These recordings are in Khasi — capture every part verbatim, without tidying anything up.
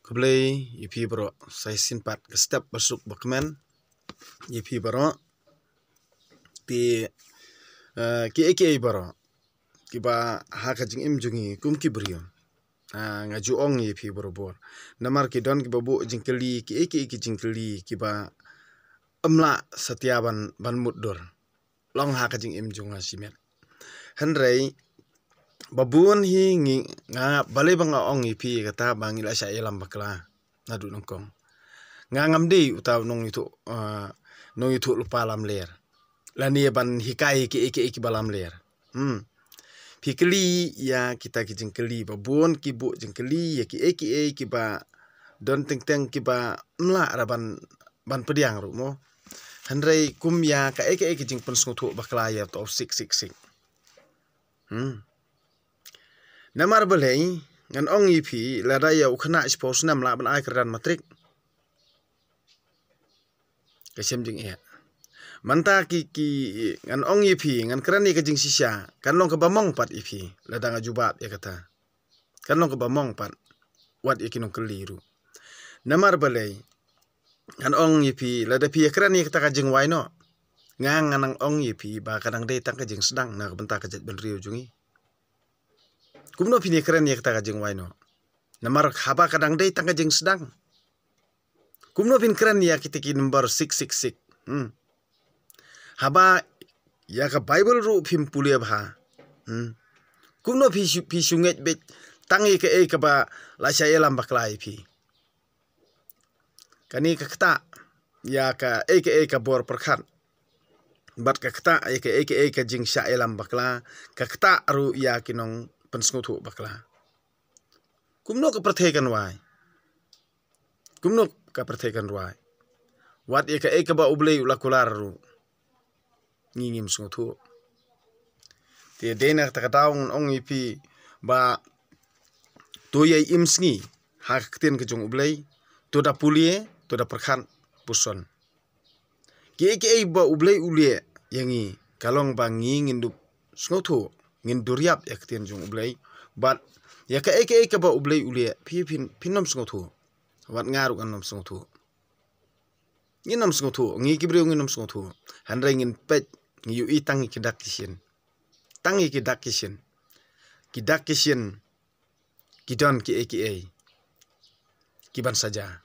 Khublei ïa phi baroh, sa shisien pat ka step basuk bakmen ïa phi baroh. Te, eh, kiei kiei baroh kiba ha ka jingim jong ngi kum ki briew. Ah, nga ju ong ïa phi barabor. Namar ki don kiba buh jingkylli, kiei kiei ki jingkylli kiba ym lah satia ban, ban mutdur long ha ka jingim jong nga shimet. Hynrei ba bun hi ngi, nga, balei ba nga ong ïa phi kata ba ngi la shah ïalam bakla naduh nyngkong. Nga ngam dei uta u nongïathuh, ah, nongïathuh lypa lamler lane ban hikai kiei kiei kiba lamler. Hmm. Phi kylli ïa kita ki jingkylli, ba bun ki buh jingkylli ïa kiei kiei kiba don teng teng kiba ym lah ra ban, ban pdiang ruh mo. Hynrei kum ïa kaei kaei ki jingpynsngewthuh bakla ïa to sik sik sik. Hmm. Namar balei, ngan ong ïa phi, lada ïa u khynnah shiphew snem lah ban ai kyrdan matrik, ka shem jingeh. Mynta ki, ki, ngan ong ïa phi, ngan kren ïa ka jingshisha, kan long kaba mong pat ïa phi lada nga jubab ïa kata. Kan long kaba mong pat wat ïa ki nongkylli ruh. Namar balei, ngan ong ïa phi, lada phi ïa kren ïa kata ka jingwai noh, nga ngan nang ong ïa phi ba ka dang dei tang ka jingsdang na ka bynta ka jaitbynriew jong ngi. Kumno phin ïa kren ïa kata ka jingwai noh? Namar haba ka dang dei tang ka jingsdang, kumno phin kren ïa kita ki number six six six? Hmm. Haba ïa ka Bible ruh phim pule bha. Hmm. Kumno phi shu, phi shu ngeit beit tang ïa kaei kaba la shah ïalam bakla ïa phi? Kane ka ktah ïa kaei kaei ka bor pyrkhat, bad ka ktah ïa kaei kaei ka jingshah ïalam bakla, ka ktah ruh ïa ki nongpynsngewthuh bakla. Kumno ka pyrthei kan wai? Kumno ka pyrthei kan wai? Wat ïa kaei kaba U Blei u la kular ruh, ngi ngim sngewthuh. Te dei na kata ka daw ngan ong ïa phi ba to ïai im sngi ha ka ktien ka jong U Blei, to da pule, to da pyrkhat puson. Kiei kiei ba U Blei u leh ïa ngi, ka long ba ngi ngin dup sngewthuh, ngin duriap ïa ka ktien jong U Blei. Bad ïa kaei kaei kaba U Blei u leh, phi phin, phin ym sngewthuh. Wat nga ruh ngan ym sngewthuh. Ngin ym sngewthuh, ngi ki briew ngin ym sngewthuh. Hynrei ngin peit, ngi ïohi tang ïa ki dak ki shin. Tang ïa ki dak ki shin. Ki dak ki shin ki don kiei kiei kiban saja.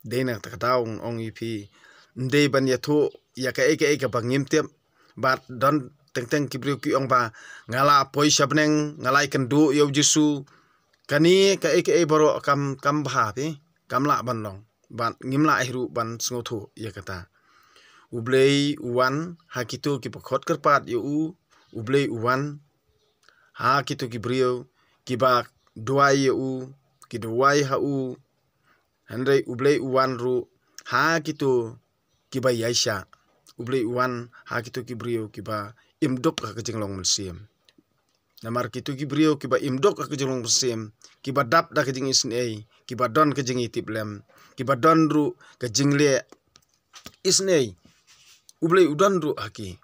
Dei na kata ka daw ngan ong ïa phi, ym dei ban ïathuh ïa kaei kaei kaba ngim tip. Bad don teng teng ki briew ki ong ba nga la poi sha bneng, nga la ïakynduh ïa U Jisu. Kane kaei kaei baroh kam, kam bha phi, kam lah ban long. Bad ngim lah hi ruh ban sngewthuh ïa kata. U Blei u wan ha kito kiba khot kyrpad ïa u. U Blei u wan ha kito ki briew kiba duwai ïa u, ki duwai ha u. Hynrei U Blei u wan ruh ha kito kiba ïaishah. U Blei u wan ha kito ki briew kiba im duk ha ka jinglong mynsiem. Namar kito ki briew kiba im duk ha ka jinglong mynsiem, kiba dap da ka jingisynei, kiba don ka jingïatiplem, kiba don ruh ka jingleh isynei, U Blei u don ruh ha ki.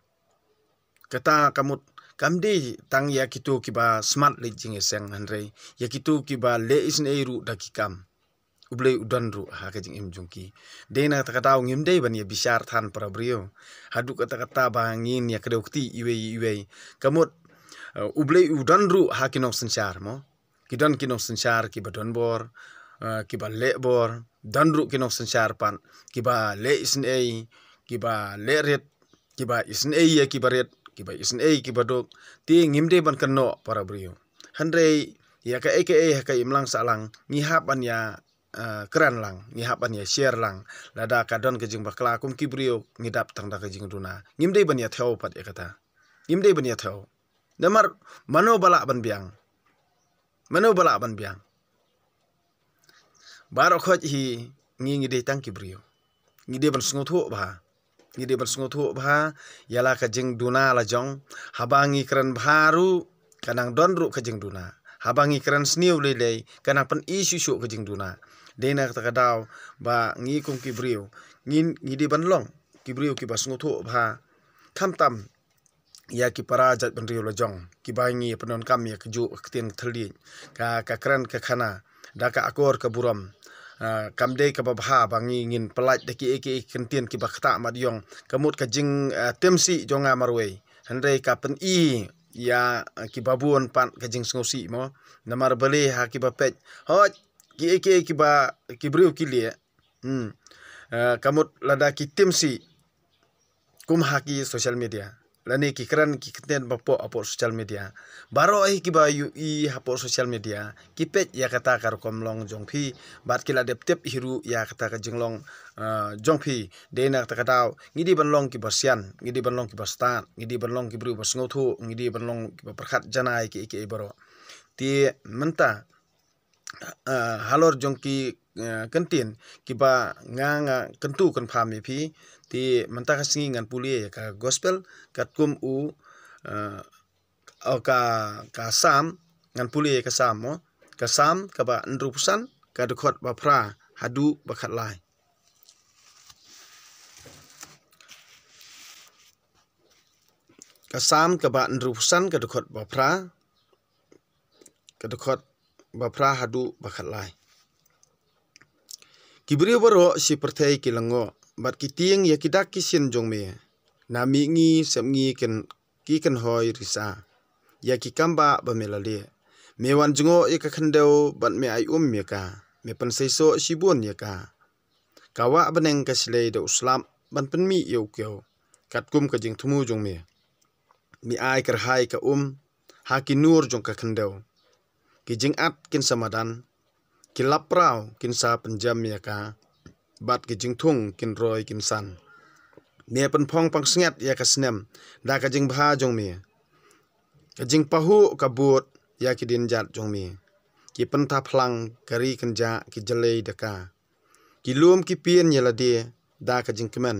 Kata ka mut kam dei tang ïa kito kiba smat leit jingïaseng, hynrei ïa kito kiba leh isynei ruh da ki kam, U Blei u don ruh ha ka jingim jong ki. Dei na kata ka daw ngim dei ban ïa bishar than para briew. Haduh katta katta ba ngin ïa kdew kti iwei iwei. Ka mut, eh, U Blei u don ruh ha ki nongsynshar mo. Ki don ki nongsynshar kiba don bor, eh, kiba leh bor. Don ruh ki nongsynshar pat kiba leh isynei, kiba leh rit, kiba isynei ïa kiba rit, kiba isynei kiba duk. Te ngim dei ban kynnoh para briew. Hynrei ïa kaei kaei ha ka imlang sahlang ngi hap ban ïa, eh, kren lang, ngi hap ban ïa share lang. Lada ka don ka jingbakla kum ki briew, ngi dap tang da ka jingduna. Ngim dei ban ïa thew pat ïa kata. Ngim dei ban ïa thew. Namar mano ba lah ban biang? Mano ba lah ban biang? Baroh khoit hi ngi, ngi dei tang ki briew. Ngi dei ban sngewthuh bha. Ngi dei ban sngewthuh bha ïa la ka jingduna la jong. Haba ngi kren bha ruh, ka nang don ruh ka jingduna. Haba ngi kren sniew lei lei, ka nang pyni shuh shuh ka jingduna. Dei na kata ka daw ba ngi kum ki briew, ngi, ngi dei ban long ki briew kiba sngewthuh bha. Khamtam ïa ki para jaitbynriew la jong kiba ngi pyndonkam ïa kajuh ka ktien ka thylliej, ka, ka kren ka khana, da ka akor ka burom, ah, kam dei kaba bha ba ngi ngin pyllait da ki ei ki ei ki kyntien kiba ktah mat ïong. Ka mut ka jing, ah, tim sih jong nga marwei. Hynrei ka pyni ïa, ah, kiba bun pat ka jingsngewsih mo. Namar balei ha kiba peit. Hooid, ki ei ki ei kiba ki briew ki lieh. Hmm. Ah, ka mut lada ki tim sih kum ha ki social media. Lane ki kren ki kyntien ba poh hapoh social media. Baroh hi kiba ïohi hapoh social media ki peit ïa kata ka rukom long jong phi. Bad ki la dep tip hi ruh ïa kata ka jinglong, ah, jong phi. Dei na kata ka daw ngi dei ban long kiba sian, ngi dei ban long kiba stad, ngi dei ban long ki briew ba sngewthuh, ngi dei ban long kiba pyrkhat janai ki ei ki ei baroh. Te mynta, ah, halor jong ki, ah, kyntien kiba nga nga kyntu kynpham ïa phi. Te mynta ka sngi ngan pule ïa ka gospel katkum u, ah, o ka, ka Salm, ngan pule ïa ka Salm mo. Ka Salm kaba hynriewphew san, ka dkhot ba phra haduh ba khatlai. Ka Salm kaba hynriewphew san, ka dkhot ba phra, ka dkhot ba phra haduh ba khatlai. Ki briew baroh shi pyrthei ki lyngngoh bad ki tieng ïa ki dak ki shin jong me. Na mihngi sepngi kin, ki kynhoi risa ïa ki kambah ba me la lieh. Me wan jngoh ïa ka khyndew bad me ai um ïa ka. Me pynseisoh shibun ïa ka. Ka wah bneng ka shlei da u slap ban pynmih ïa u kiew katkum ka jingthmu jong me. Me ai kyrhai ka um ha ki nur jong ka khyndew. Ki jingat kin sa madan, ki lappraw kin sa pynjem ïa ka, bad ki jingthung kin roi kin san. Me pynphong pansngiat ïa ka snem da ka jingbha jong me. Ka jingpahuh ka bud ïa ki dienjat jong me. Ki pynthap phlang ka ri kynjah ki jlei da ka. Ki lum ki pien ïa lade da ka jingkmen.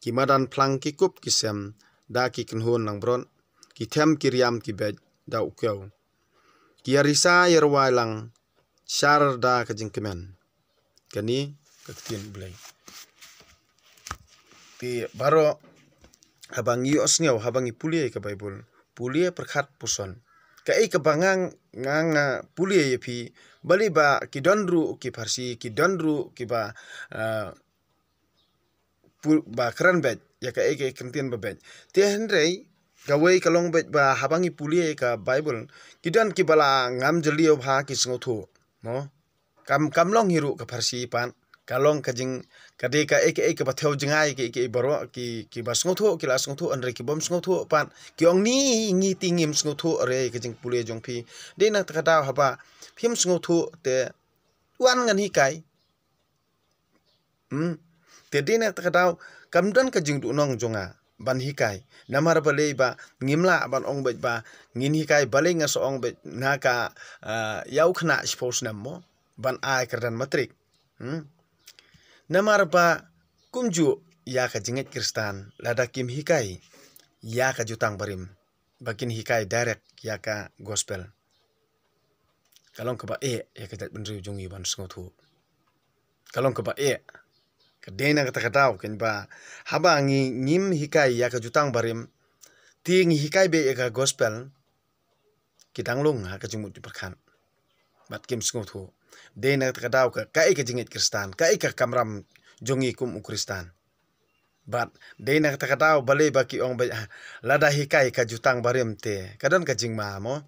Ki madan phlang ki kup ki sem da ki kynhun langbrot. Ki them ki riam ki beit da u kiew. Ki ïa risa ïa rwai lang shar da ka jingkmen. Kane ka ktien U Blei. Te baroh haba ngi ïohsngew, haba ngi pule ka Baibl, pule pyrkhat puson. Kaei kaba nga nga nga pule ïa phi, balei ba ki don ruh ki pharshi, ki don ruh kiba, ah, pu-, ba kren beit ïa kaei kaei kyntien ba beit. Te hynrei kawei ka long beit ba haba ngi pule ïa ka Baibl, ki don kiba la ngam jylliew bha ki sngewthuh mo. Kam, kam long hi ruh ka pharshi pat. Ka long ka jing, ka dei kaei kaei kaba thew jngai ki, ki baroh ki, kiba sngewthuh ki la sngewthuh, hynrei kibym sngewthuh pat ki ong ni ngi te ngim sngewthuh re ka jingpule jong phi. Dei na kata ka daw haba phim sngewthuh te wan ngan hikai. Hmm. Te dei na kata ka daw kam don ka jingduhnong jong nga ban hikai. Namar balei ba ngim lah ban ong beit ba ngin hikai, balei nga sa ong beit na ka, ah, ïa u khynnah shiphew snem mo ban ai kyrdan matrik. Hmm. Namar ba kumjuh ïa ka jingngeit Khristan lada kim hikai ïa ka jutang barim ba kin hikai direct ïa ka gospel. Ka long kaba eh ïa ka jaitbynriew jong ngi ban sngewthuh. Ka long kaba eh. Ka dei na kata ka daw kynba haba ngi ngim hikai ïa ka jutang barim, te ngi hikai beit ïa ka gospel, ki dang lung ha ka jingmut jingpyrkhat bad kim sngewthuh. Dei na kata ka daw ka, kaei ka jingngeit Khristan, kaei ka kamram jong ngi kum u Khristan. Bad dei na kata ka daw balei ba ki ong ba, ah, lada hikai ka jutang barim te ka don ka jingma mo.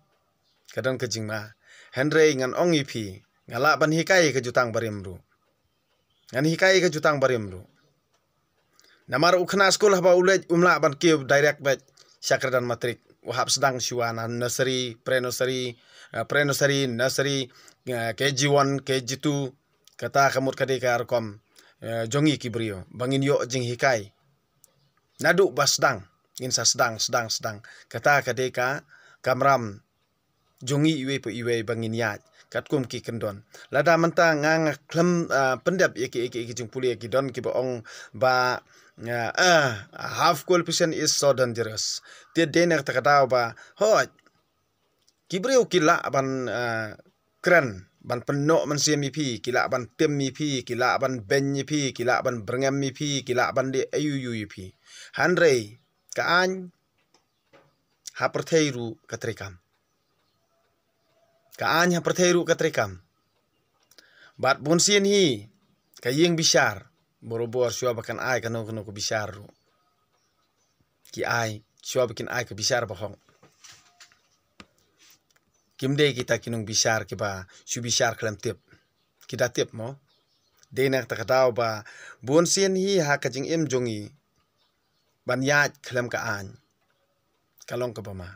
Ka don ka jingma. Hynrei ngan ong ïa phi, nga lah ban hikai ka jutang barim ruh. Ngan hikai ka jutang barim ruh. Namar u khynnah skul haba u leit um lah ban kiew direct beit sha kyrdan matrik. U hap sdang shuwa na nursery, pre-nursery, eh, pre-nursery, nursery, eh, K G one, K G two. Kata ka mut ka dei ka rukom, eh, jong ngi ki briew ba ngin ïoh jinghikai. Naduh ba sdang ngin sa sdang, sdang, sdang. Kata ka dei ka kamram jong ngi iwei pa iwei ba ngin ïaid katkum ki kyndon. Lada mynta nga nga khlem, ah, pyndep ïa ki, ïa ki, ïa ki jingpule, ki don kiba ong ba, ah, ah, half qualification is so dangerous. Te dei na kata ka daw ba hooid ki briew ki lah ban, ah, kren, ban pynnoh mynsiem ïa phi, ki lah ban tim ïa phi, ki lah ban beiñ ïa phi, ki lah ban byrngem ïa phi, ki lah ban dei aïu aïu ïa phi. Hynrei ka aiñ ha pyrthei ruh ka treikam. Ka aiñ ha pyrthei ruh ka treikam. Bad bun sien hi ka ïing bishar, barabor shuwa ba kan ai kano kano ka bishar ruh, ki ai shuwa ba kin ai ka bishar ba hok. Kim dei kita ki nongbishar kiba shu bishar khlem tip. Ki da tip mo. Dei na kata ka daw ba bun sien hi ha ka jingim jong ngi ban ïaid khlem ka aiñ, ka long kaba ma.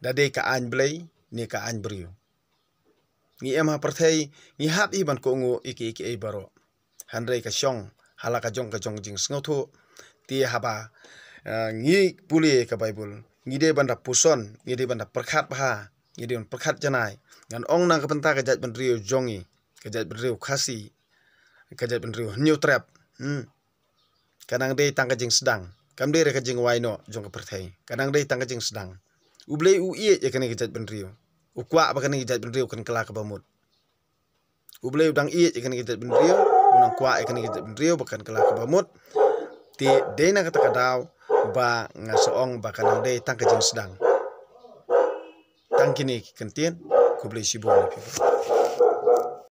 Da dei ka aiñ Blei ne ka aiñ briew. Ngi em ha pyrthei, ngi hap hi ban kohnguh ïa kiei kiei baroh. Hynrei ka shong ha la ka jong ka jong jingsngewthuh. Te haba, eh, ngi pule ka Baibl, ngi dei ban da puson, ngi dei ban da pyrkhat bha, ngi dei ban pyrkhat janai. Ngan ong na ka bynta ka jaitbynriew jong ngi, ka jaitbynriew Khasi, ka jaitbynriew Hynñiewtrep. Hmm. Ka nang dei tang ka jingsdang. Kam dei re ka jingwai noh jong ka pyrthei. Ka nang dei tang ka jingsdang. U Blei u ïeit ïa kane ka jaitbynriew. U kwah ba kane ka jaitbynriew kan kylla kaba mut. U Blei u dang ïeit ïa kane ka jaitbynriew, u nang kwah ïa kane ka jaitbynriew ba kan kylla kaba mut. Te dei na kata ka daw ba nga sa ong ba ka nang dei tang ka jingsdang. Tang kine ki kyntien, khublei shibun ïa phi.